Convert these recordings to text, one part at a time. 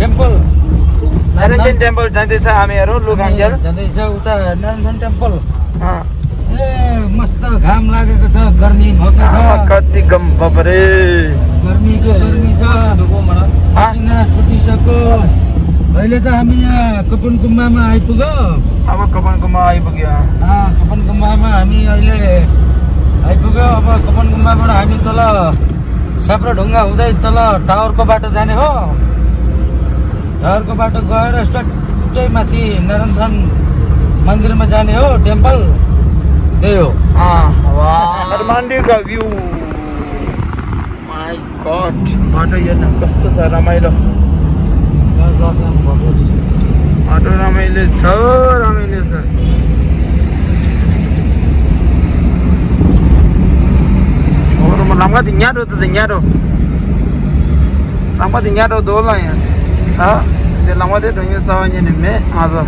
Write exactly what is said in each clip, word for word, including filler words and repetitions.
टेम्पल। नरेन्थन टेम्पल जाँदैछ हामीहरू लुखाङ्गेल। जाँदैछ उता नरेन्थन टेम्पल। अँ। ए, मस्त घाम लागेको छ, गर्मी भएको छ। अँ, कति गम, बाबा रे। गर्मीको गर्मी छ। अँ। पसिना छुटिसक्यो। अहिले त हामी यहाँ कपन गुम्बामा आइपुग्यो। अब कपन गुम्बा आइपुग्यो। अँ, कपन गुम्बामा हामी अहिले आइपुग्यो। अब कपन गुम्बाबाट हामी तल साप्रो ढुङ्गा हुँदै तल टावरको बाटो जाने हो। टावरको बाटो गएर सट्टै माथि नरनथान मन्दिरमा जाने हो, टेम्पल। त्यही हो। अँ, वाह, काठमाडौँको भ्यू। माई गड, बाटो हेर्न कस्तो छ, रमाइलो। बाटो रमाइलो छ, रमाइलो छ। छोरोमा लम्का त न्यारो त न्यारो। लम्का त न्यारो दोला यहाँ। हाँ, दे लम्का दे तो ये चावा ये नहीं मैं आजा।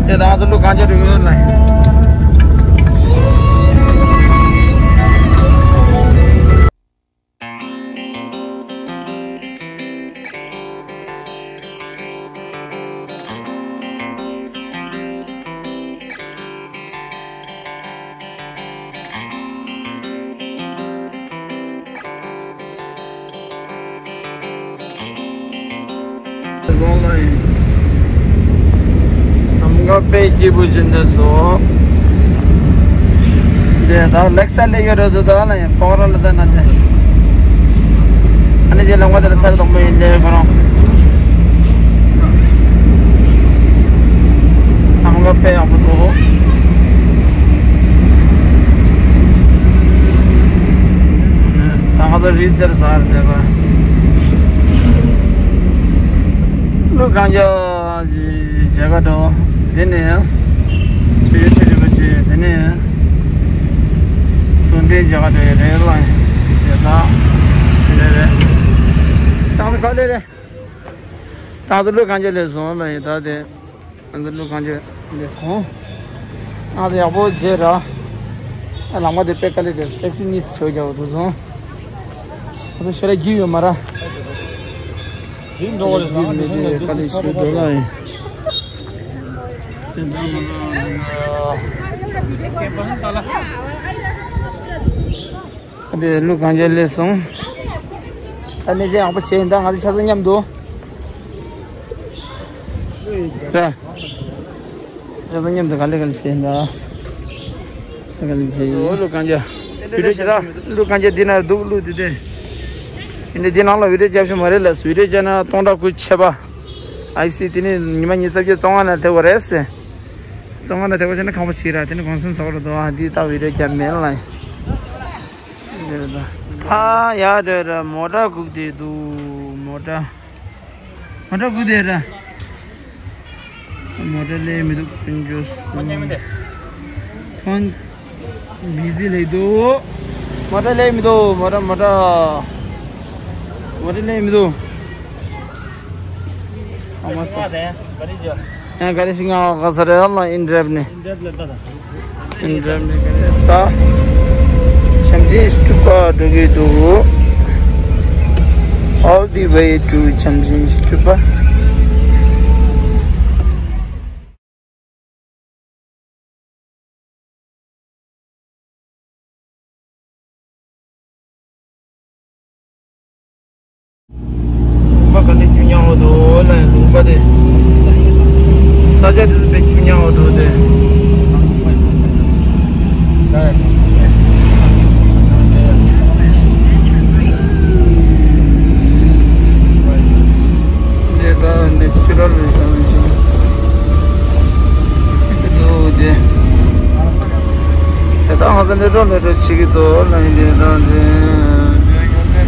ये दांत लो कांचे रिव्यू नहीं। ལམ་ཁ་དཔེ་སྐྱིད་པོ་ཅིག་འདུག་སོ། དེ་ད་ལེགས་སེ་ལེགས་ཡོད་རེད་ཟེར་ད་ལ་ཡང་ཕོག་ར་ལ་ད་ན་དེ། ཨ་ནི་རྗེས་ལ་ང་དེར་ཚར་དང་པོ་ཡིན་ལེ་ཁོ་རང་། ལམ་ཁ་དཔེ་ཡག་པོ་འདུག་ད་ང་ཚོ་རི་རྩེར་ཟ་རེད་པ། ཀླུ་གན་རྒྱ་ཞེས་བྱ་དགའ་འགྲོ། དེ་ནས་ཆོས་རྒྱལ་ཆོས་རིན་པོ་ཆེ། དེ་ནས་དོན་ལྡན་བྱ་དགའ་འགྲོ་ཡི་རེད་ལ། དེ་དག་དེ་རེད། ད་ང་ཚོ་ག་ལེ་རེད། ད་ང་ཚོ་ཀླུ་གན་རྒྱ་ལས་སོང་ལ་ཡིན་ད་དེ། ང་ཚོ་ཀླུ་གན་རྒྱ་ལས་སོང་། ང་ཚོ་ཡག་པོ་བྱས་ར། ཨ་ལམ་ཁ་དེ་དཔེ་དཀའ་ལས་རེད། ཊེག་སི་གཉིས་ཆོས་རྒྱག་འདུག་སོང་། ང་ཚོ་ཤེས་ར་རྒྱུས་ཡོད་མ་ར། རྒྱུས་མེད་དེ་དཀའ་ལས་ཤོད་འདུག་ལ་ཡིན། ཨ་དེ་ཀླུ་གན་རྒྱ་ལས་སོང་། ད་ནས་ཅན་ཡག་པོ་བྱས་ཡིན། ད་ང་ཚོ་ཆ་ཚང་མཉམ་དུ། ར། ཆ་ཚང་མཉམ་དུ་ག་ལེ་ག་ལེ་བྱས་ཡིན་ད། ག་ལེ་བྱས་ཡིན། ཨོ་ཀླུ་གན་རྒྱ། བི་ཌིའོ་བྱེད་ར། ཀླུ་གན་རྒྱ་འདི་ན་འདུག་ཀླུ་འདི་དེ། ཡིན་ནའི་འདི་ནང་ལ་བི་ཌིའོ་རྒྱབ་ཤོག་མ་རེད་ལ། བི་ཌིའོ་རྒྱབ་ན་སྟོང་ཕྲག་དགུ་ཆད་པ། ཨའི་སི་དེ་ནི་ཉི་མ་ཉི་ཤུ་རྩ་བརྒྱད་བཙོན་ཁང་ན་ཐེབས་པ་རེད་ཟེར། བཙོན་ཁང་ན་ཐེབས་པ་བྱས་ན་ཁང་པ་ཕྱིས་ར། དེ་ནི་གོང་སེང་ཟ་བར་འདུག་ཨ་འདི་ལྟ་བི་ཌིའོ་རྒྱབ་མེད་ལ། ཨ་ཡ་རེད་ར། མོ་ཊ་སྒུག་བསྡད་འདུག་མོ་ཊ། མོ་ཊ་སྒུག་བསྡད་ར། མོ་ཊ་སླེབས་མི་འདུག་དཀོན་མཆོག་གསུམ། ཕོན་བི་ཟི་སླེབས་འདུག་མོ་ཊ་སླེབས་མི་འདུག་མོ་ཊ་མོ་ཊ། མོ་ཊ་སླེབས་མི་འདུག་ཨ་མ་ས། ཡང་ག་རེ་ཞིག་ང་ག་ས་རེད་ལ་ཨིན་འགྲེབ་ནི། ཨིན་འགྲེབ་ནི་ག་རེ་ད། བྱམས་ཆེན་སྟུ་པ་འགྲོ་གི་འདུག All the way to བྱམས་ཆེན་སྟུ་པ། ལུང་པ་ག་ནས་རྒྱུ་ཉག་འོ་དོ་ལ་ཡང་ལུང་པ་དེ། ས་ཆ་དེ་ཚོ་དཔེ་རྒྱུ་ཉག་འོ་དོ་དེ། དེ་ད་ནས་ཕྱི་རོལ་ལ་ཡང་ཞིང་། དེ་ད་ང་ཚོ་ལས་འགྲོ་ལས་འགྲོ་བྱེད་ཀྱི་འདུག་ལ་ཡིན་དེ་ད་དེ།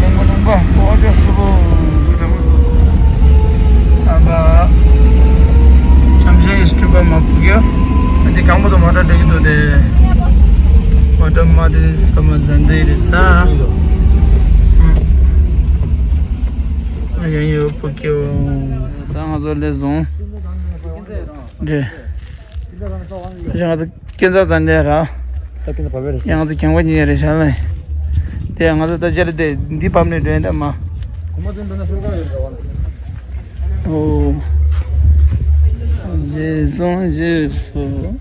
ལུང་པ་ལུང་པ་ཨོ་ཅོ་སུ་པོ། ཨ་བ། བྱམས་ཆེན་སྟུ་པ་མ་ཕུག་ཡོ། འདི་གང་པོ་དུ་མ་འདྲ་འགྲིག་གི་འདུག་དེ། མ་འདྲ་མ་དེ་ས་མ་ཟན་དེ་རེད་ས། ཨ་ཡང་ཡོ་ཕུག་ཡོ། ད་ང་ཚོ་ལས་བཟུང་། འདྲེ། ང་ཚོ་སྐྱེ་འཚར་དང་འདྲེ་ར། ད་སྐྱེ་འཚར་བ་རེད་ཤག་ང་ཚོ་གྱང་པ་ཉེ་རེད་ཤག་ལ། དེ་ང་ཚོ་ད་ཅར་དེ་འདི་བབས་ནས་འགྲོ་ཡིན་ད་མ། གོ་མ་ཚོན་འདོན་ན་ཤོར་ག་ཡོད་རེད་བ། ཨོ། རྗེས་སོང་རྗེས་སུ།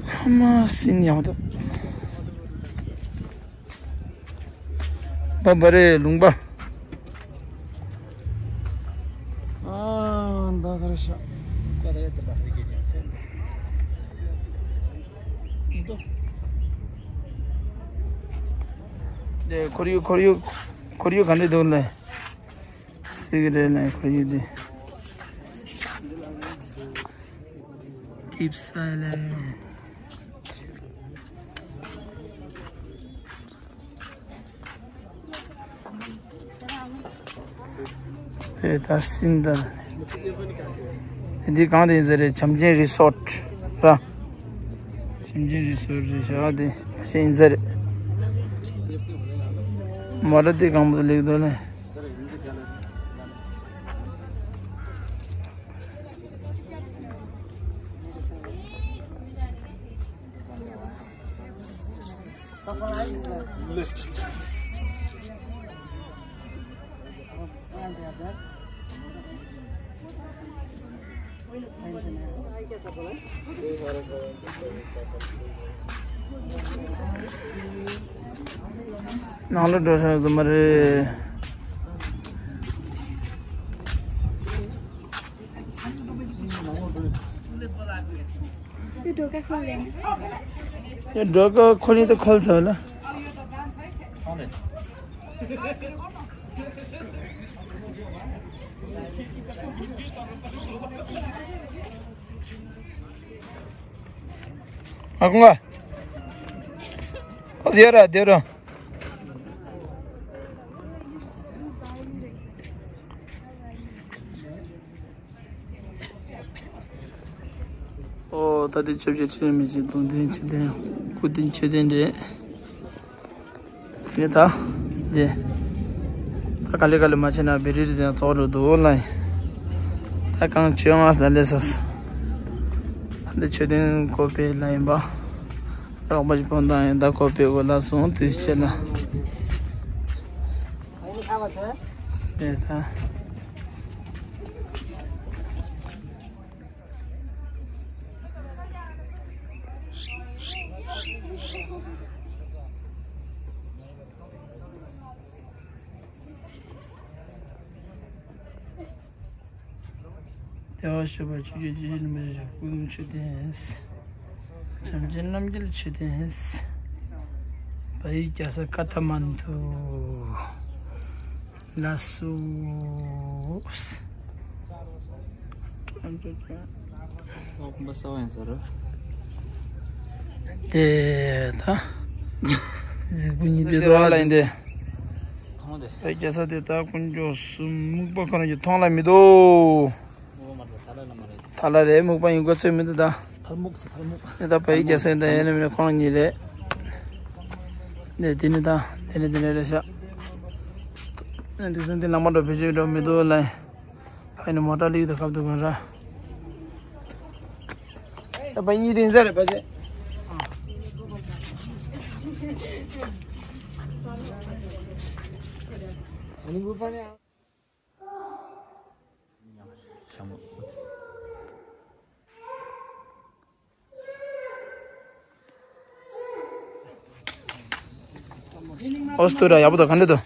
ཧ་མ་སིན་ཡག་འདུག་བ་བ་རེད་ལུང་པ། ཨ་འདི་ག་རེ་ཤག་དེ་ཁོར་ཡུག་ཁོར་ཡུག་ཁོར་ཡུག་ག་འདྲ་འདུག་ལེ། སི་གི་རེད་ལེ་ཁོར་ཡུག་དེ། Keep silent. དེ་ད་སིན་ད། འདི་གང་དེ་ཡིན་ཟེར་རེད། བྱམས་ཆེན་རི་སོརཊ་ར། བྱམས་ཆེན་རི་སོརཊ་རེད་ཤག་དེ་ཞེ་ཡིན་ཟེར་རེད། མོ་ཊ་དེ་གང་པོ་ལེགས་འདུག་ལེ། ནང་ལ་འགྲོ་ས་ཟིན་པ་རེད། འདི་སྒྲོལ་དཀར་ཁོ་ལེན། འདི་སྒྲོལ་དཀར་ཁོ་ལེན་དུ་ཁོལ་ཚར་ལ། ཨ་ཁུ་ང་། ཨ་ཟེར་ར་དེ་ར། ཨོ་ད་དེ་བཅོ་བརྒྱད་ཁྲི་རེ་མི་བྱེད་སྟོང་བདུན་ཆོས་ལྡན་དགུ་བདུན་ཆོས་ལྡན་རེད། དེ་ནས་ད་དེ་ད་ག་ལེ་ག་ལེ་མ་བྱེད་ན་བེ་རི་རི་དེ་ཚོགས་འགྲོ་འདུག་ལ། ད་གང་བཅོ་ལྔ་ཟླ་ལས་སོ། ད་འདི་ཆོས་ལྡན་ཀོ་པེ་ལ་ཡིན་པ། རོགས་པ་ཞིག་ཕོན་དང་ཡིན་ད་ཀོ་པེ་གོ་ལ་སོང་དུས་ཆེ་ལ། དེ་ད། བདེ་བར་གཤེགས་པ་ཆོས་ཀྱི་རྗེ་བཞི་ལ་མི་བཞུགས་སྐུ་གསུམ་མཆོད་རྟེན། བྱམས་ཆེན་རྣམ་རྒྱལ་མཆོད་རྟེན། བ་ཡི་རྒྱ་ས་ཀ་ཐ་མན་དུ། ལ་སུ། ཨོ་ཁོམ་པ་གསར་བ་ཡིན་ས་རེད། དེ་ད། གཟིགས་པོ་གཉིས་དེ་དོ་ལ་ཡིན་ཏེ། མཐོང་དེ། ད་རྒྱ་ས་དེ་ད་དཀོན་མཆོག་གསུམ་སྨུག་པ་ཁོ་རང་གི་མཐོང་ལ་མི་འདུག་མུག་པ་མ་རེད། ཐ་ལ་ལ་མ་རེད། ཐ་ལ་རེད། སྨུག་པ་ཡིན་དགོས་ཚོད་མི་འདུག་ད། ཐལ་མུག་ཟེར་ཐལ་མུག་དེ་ད་བ་ཡི་རྒྱ་ས་ཡིན་ད་ཡིན་ན་མིན་ན་ཁོ་རང་གཉིས་རེད། དེ་དེ་ནི་ད་དེ་ནི་དེ་ནི་རེད་ཤག་དེ་ཚོ་འདི་ལམ་པ་འགྲོ་བེད་སྤྱོད་འགྲོ་མི་འདུག་ལ། ཕ་ནི་མོ་ཊ་ལིག་དང་ཁབ་ཏུ་གོན་ར། ད་པ་གཉིས་དེ་ཟེར་རེད་པ་ཅེ། ཨ་ནི་མུ་པ་ནི། ཨོ་སྟོད་ར་ཡག་པོ་དང་ག་འདྲ་འདུག་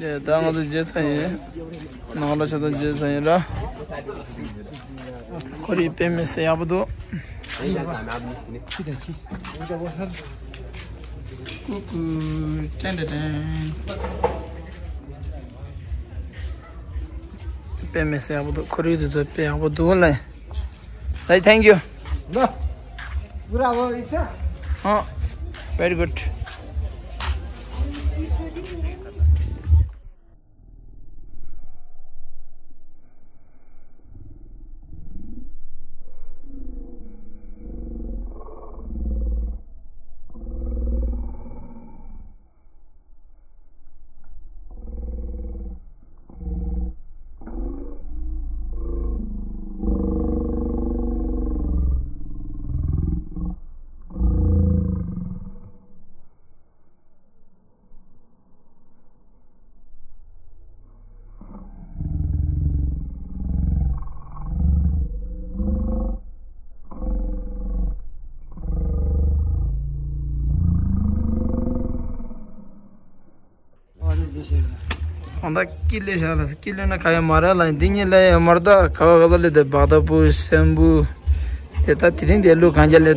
ཡ་ད་ང་ཚོ་རྗེས་ཚ་ཡིན། ནང་ལ་ཆ་ཚང་རྗེས་ཚ་ཡིན་ར། ཁོ་རའི་དཔེ་མི་སྲིད་ཡག་པོ་འདུག་ཀུ་ཀུ། ཏན་ཏན་ཏན། དཔེ་མི་སྲིད་ཡག་པོ་འདུག་ཁོར་ཡུག་དེ་ཚོ་དཔེ་ཡག་པོ་འདུག་ལ། ལ་thank you། ན། ཨོ། Very good། ད་ཀི་ལེ་ཤ་ལ་ཀི་ལེ་ན་ཁ་ཡ་མ་ར་ལ་འདི་ཉིད་ལ་ཡ་མར་ད་ཁ་བ་ག་ས་ལེ་དེ་བག་ད་པུ་སེམ་བུ་དེ་ད་དེ་རིང་དེ་ལུ་གང་རྒྱ་ལེ་ད་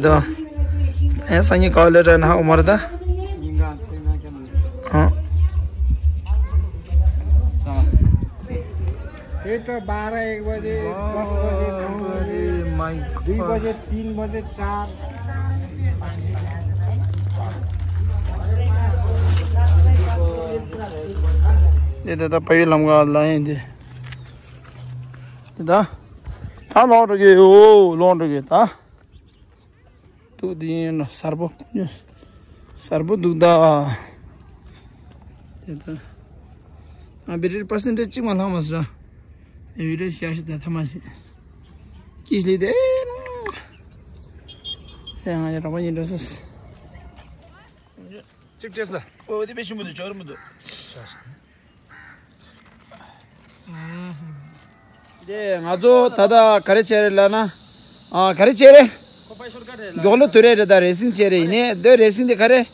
ཡ་སང་ཉིན་ཁ་བ་ལེ་ད་ན་ཧ་མར་ད། ये तो बारह एक बजे, दस बजे, तीन बजे, दुई बजे, तीन बजे, चार। དེ་ད་ད་ཕ་ཡུལ་ལམ་ཁ་ལ་ཡིན་དེ། དེ་ད་ད་ལོག་འགྲོ་གི་ཡོད། ལོག་འགྲོ་གི་ད། ཏུ་དེ་ཡིན་ན་གསར་པོ། གསར་པོ་འདུག་ད། དེ་ད། ང་བེ་ཊི་རི་པར་སེན་ཊེ་ཇི་གཅིག་མ་ལྷག་མ་སོང་། བེ་ཊི་རི་ཞག་ཤི་ད་ཐ་མ་ཤི། ཀིས་ལི་དེ། ཨེ་ང་ཡ་ར་བ་ཡིན་འགྲོ་སོ། གཅིག་བྲེས་ལ། ཨོ་དེ་བེ་ཤི་མི་འདུག་ཅོར་མི་འདུག་དེ་ང་ཚོ་ད་ལྟ་ག་རེ་བྱས་རེད་ལབ་ན། ཨ་ག་རེ་བྱས་རེད། མགྱོགས་ལོ་དུ་རེད་རེད། ད་རེ་སིང་བྱས་རེད། ཡིན་ནའི་འདི་རེ་སིང་དེ་ག་རེ།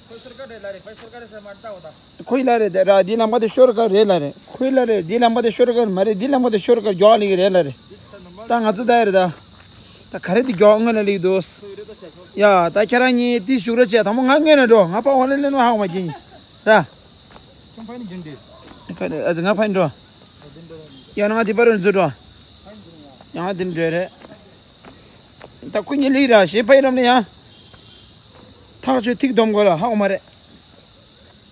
ཁོའི་ལ་རེད་དེ་ར། འདི་ལམ་ཁ་དེ་ཤོར་ག་རེད་ལ་རེད། ཁོའི་ལ་རེད། འདི་ལམ་ཁ་དེ་ཤོར་ག་མ་རེད། འདི་ལམ་ཁ་དེ་ཤོར་ག་མགྱོགས་ལེགས་རེད་ལ་རེད། ད་ང་ཚོ་ད་ཡ་རེད་ད། ད་ག་རེ་འདི་མགྱོགས་སྔོན་ལ་ལེགས་འདུག་ཡ་ད་ཁྱེད་རང་གཉིས་དེ་བཞུགས་རོགས་བྱས། དང་པོ་ང་སྔོན་ལ་འགྲོ། ང་ཕ་འོ་ལེ་ལེ་ནོ་ཧ་གོ་མ་གྱིན་ར། ཨ་ང་ཕན་འགྲོ། ཡང་ན་ང་དེ་པར་རུ་འཛུལ་འགྲོ། ཡང་དེ་འགྲོ་རེད། ད་ཁོ་གཉིས་ལིག་ར་ཞེས་ཕ་ཡི་རམ་ནི་ཡང་། ཐག་ཆོད་ཐིག་སྡོམ་དགོས་ལ་ཧ་གོ་མ་རེད།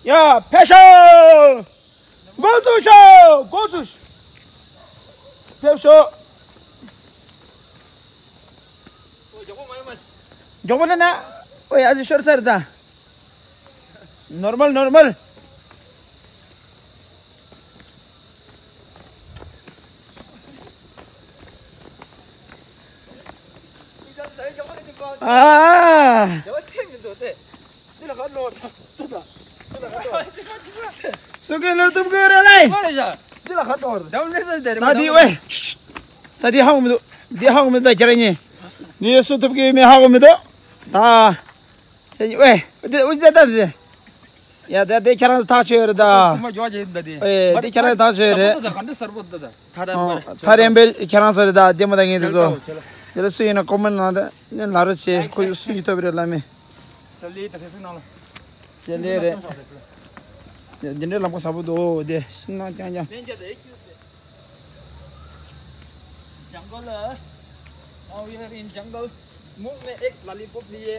ཡ་ཕེབས་ཤོག་འགོ་འཛུགས་ཤོག་འགོ་འཛུགས་ཤོག་ཕེབས་ཤོག་མགྱོགས་པོ་ལ་ན། ཨོ་ཡ་ཨ་ཅེ་ཤོར་ཚར་ད། ནོར་མལ་ནོར་མལ། ཨ། སུ་གི་ལོར་ཐུབ་གི་རེད་ལེ། ད་དེ་ཝེ། ད་དེ་ཧ་གོ་མི་འདུག་འདི་ཧ་གོ་མི་འདུག་ད་ཁྱེད་རང་གཉིས། འདི་སུ་ཐུབ་གི་ཡོད་མེད་ཧ་གོ་མི་འདུག་ད། ཁྱེད་གཉིས་ཝེ། འདི་ཨུ་ཅག་ད་དེ། ཡ་ད་དེ་ཁྱེད་རང་ཚོ་ཐག་ཆོད་རེད་ད། ཨེ་དེ་ཁྱེད་རང་ཚོ་ཐག་ཆོད་རེད། ཐ་རན་པའི་ཁྱེད་རང་ཚོ་རེད་ད། དེ་མོ་ད་ངས་དེ་ཚོ། དེ་ལ་སུ་ཡིན་ན་ཀོ་མེན་ནང་དུ་ནས་ལབ་རོགས་བྱེད། ཁོ་སུ་ཡིན་ཐུབ་རེད་ལབ་མེད། དེ་ལས་རེད། འདི་འདྲའི་ལམ་ཁ་ཟབ་པོ་འདུག་དེ་ཤིང་ནགས་རྐྱང་རྐྱང་། जंगल। Now we are in jungle। मुंह में एक लॉलीपॉप लिए।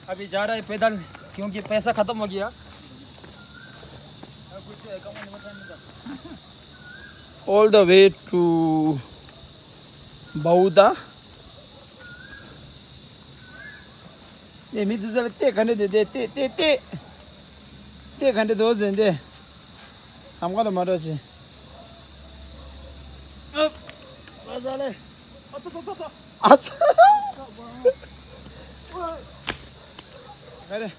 अभी जा रहा है पैदल, क्योंकि पैसा खत्म हो गया। All the way to Bauda. ནས་མི་དེ་ཚོ་ལ་བལྟས་ག་འདྲ་དེ་བལྟས་བལྟས་བལྟས་བལྟས་ག་འདྲ་འདུག་ཟེར་ཏེ། ལམ་ཁ་ལ་མ་འགྲོ་ཆེ། ཨ་ཚ། ག་རེ།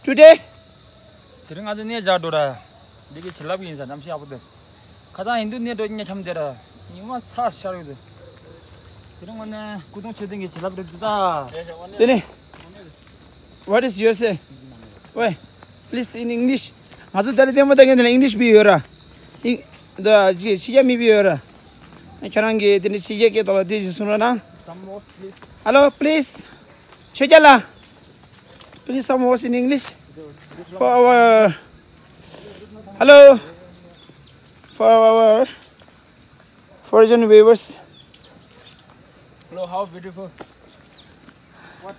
Today། དེ་རིང་ང་ཚོ་གནས་བཞག་འགྲོ་ར། འདི་གི་བྱིན་རླབས་ཡིན་ས། གནམ་གཤིས་ཡག་པོ་འདུག་ཁ་སང་ཡིན་དུས་གནས་འགྲོ་གི་ཉེ་འཆམ་དེ་ར། ཉི་མ་ཚ་ཤར་ཡོད་དུ། དེ་རིང་ངོ་ནས་སྐུ་གདུང་མཆོད་རྟེན་གྱི་བྱིན་རླབས་རེད་འདུག་ད། དེ་ནི། What is your say? Wait, please in English. ང་ཚོ་ད་རེས་ལྟད་མོ་ལྟ་མཁན་དེ་ལ་ཨིང་ལིཤ་བི་ཡོད་ར། ཨིང་། འདི་ཕྱི་རྒྱལ་མི་བི་ཡོད་ར། ཁྱེད་རང་གིས་དེ་འདྲ་ཕྱི་རྒྱལ་སྐད་ཐོག་ལ་དེ་ཞིག་གསུང་རོགས་གནང་། Hello, please. ཆོས་རྒྱལ་ལགས། Please some words in English. For our, hello. For our foreign viewers. Hello, how beautiful. What?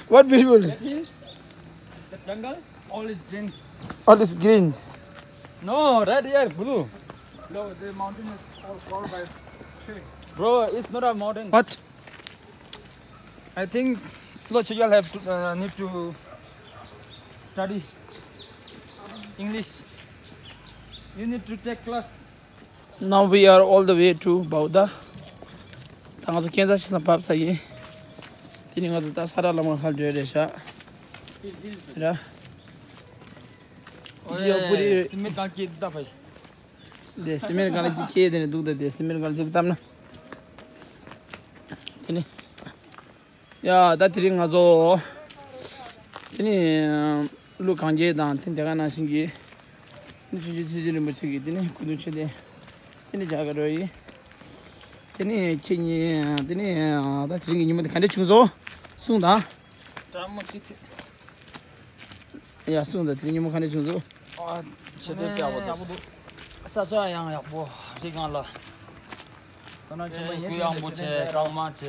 What beautiful? That hill? The jungle? All is green. All is green. No, red here, blue. No, the mountain is all covered by tree. Bro, it's not a mountain. What? I think Lo Chiyal have to, uh, need to study English. You need to take class. Now we are all the way to Bauda. ད་ང་ཚོ་ཁྱེད་ཚ་ཤི་སང་བབས་ཚ་ཡིན། དེ་ནི་ང་ཚོ་ད་ས་ར་ལམ་ཁ་འགྲོ་རེད་ཤག་ར། ཨོ་ཡ་ཡ་ཡ། སི་མེར་གང་སྐྱེས་ད་ཕ་ཡི། དེ་སི་མེར་གང་ལ་ཅིག་སྐྱེས་དེ་ནི་འདུག་ད་དེ་སི་མེར་གང་ལ་ཅིག་བཏབ་ན། དེ་ནི། ཡ་ད་དེ་རིང་ང་ཚོ། དེ་ནི། ཀླུ་གངས་རྒྱལ་དང་དེ་འདྲ་ག་ནང་བཞིན་གྱི། ཆུང་ཆུང་ཚེ་རིང་པོ་ཆེ་གི་དེ་ནི་སྐུ་གདུང་མཆོད་རྟེན། དེ་ནི་རྒྱ་གར་རོ་ཡིན། དེ་ནི་ཁྱེད་གཉིས་དེ་ནི་ད་དེ་རིང་གི་ཉིན་མོ་དེ་ག་འདྲ་བྱུང་སོང་གསུངས་དང་། ཀྲང་མོ་ཁྱི་ཚེ། ཡ་གསུངས་དང་དེ་རིང་ཉིན་མོ་ག་འདྲ་བྱུང་སོང་། ཨ་ཆེ་དོད་ཡག་པོ་འདུག་ས་ཆ་ཡང་ཡག་པོ་རི་སྒང་ལ། ས་ན་ཆེན་པོ་ཡིན། གུ་ཡངས་པོ་བྱས་གཙང་མ་བྱས།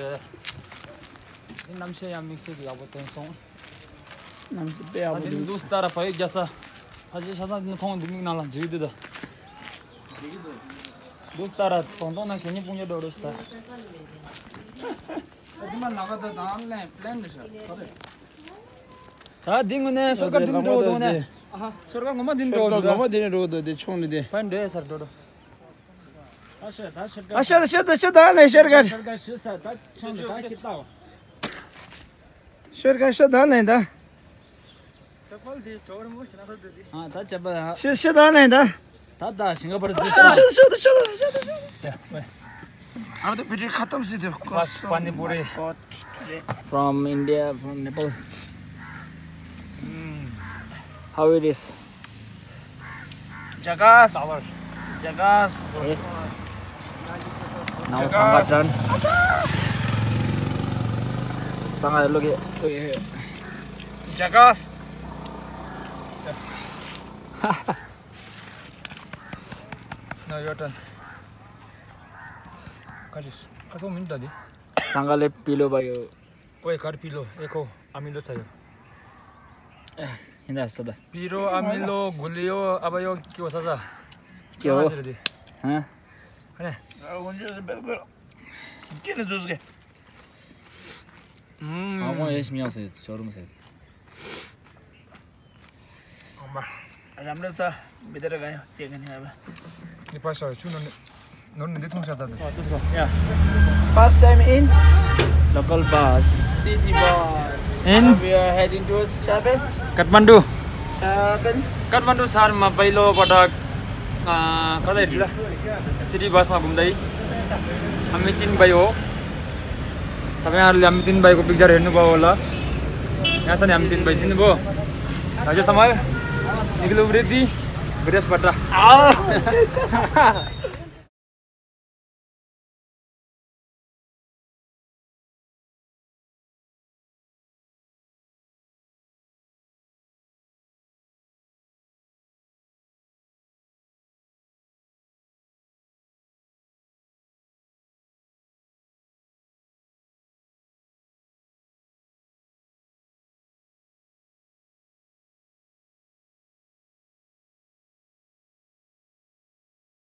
གནམ་གཤིས་ཡང་དམིགས་བསལ་གྱི་ཡག་པོ་ཐོན་སོང་། གནམ་གཤིས་དཔེ་ཡག་པོ་འདུག་འདུག་སྟ་ར་བལ་ཡུལ་རྒྱལ་ས། ཕ་ཆེ་ཤ་ཚང་འདི་མཐོང་འདི་མིག་ནང་ལ་འཛུལ་འདུག་ད། འདུག་སྟ་ར་གདོང་གདོང་ན་གད་སྙིགས་སྤུངས་རྒྱ་འགྲོ་རེད་ས། ཨ་དེ་མ་ལ་ག་ད་དང་ལན་པླེན་རེད་ཤག་ག་རེད། ད་འདི་ངོ་ནས་ཤོར་ཀ་འདི་འགྲོ་འདུག་ནས། ཨ་ཧ་ཤོར་ཀ་ངོ་མ་འདི་འགྲོ་འདུག་ད། ངོ་མ་འདི་འགྲོ་འདུག་དེ་ཆུང་ནི་དེ། ཕན་འདྲེ་སར་འགྲོ་འགྲོ། ད་ཤོད་ད་ཤོད་ད། ཨ་ཤོད་ད་ཤོད་ད་ཤོད་ད་ནས་ཤོར་ཀ། ཤོར་ཀ་ཤོད་ས་ད་ཆུང་ནི་ད་ཁྱི་ལྟ་བ། ཤོར་ག་ཤོད་ད་ལན་ད། ཨ་ད་ཅབ་པ། ཤོད་ཤོད་ད་ལན་ད། ད་ད་ཤིང་ག་པར་ཟི། ཤོད་ཤོད་ཤོད་ཤོད་ཤོད། ཨ་ད་བི་ཏི་ཁ་ཏམ་སི་དེ། First pani puri from India, from Nepal. How it is? Jagas. Jagas. Now sangha done. Sangha, look at, look at here. Jagas. Now your turn. Kaji, kaso minta di. Sangha le pilo bayo. Oi, kar pilo, eko, amilo sayo. Hinda sada. Piro, amilo, gulio, abayo, kyo sasa. Kyo? Hã? Hane. Kene zuzge. Mm. Amo es miyao se, chorum se. Ama. Ramla sa, bidara gaya, ye gani aba. Ni pa sa chu no no ni thong sa ta. Yeah. First time in local bus. City bus. In? Now we are heading towards Chaben. Kathmandu. Chaben. Kathmandu sar ma pailo patak. Kada itla. City bus ma gumdai. Amitin bayo. Tapi harus Amitin bayo ko picture henu bawa la. Yang sana Amitin bayo sini bo. Raja Samal. Nikilo Vredi. Beres patra. Ah.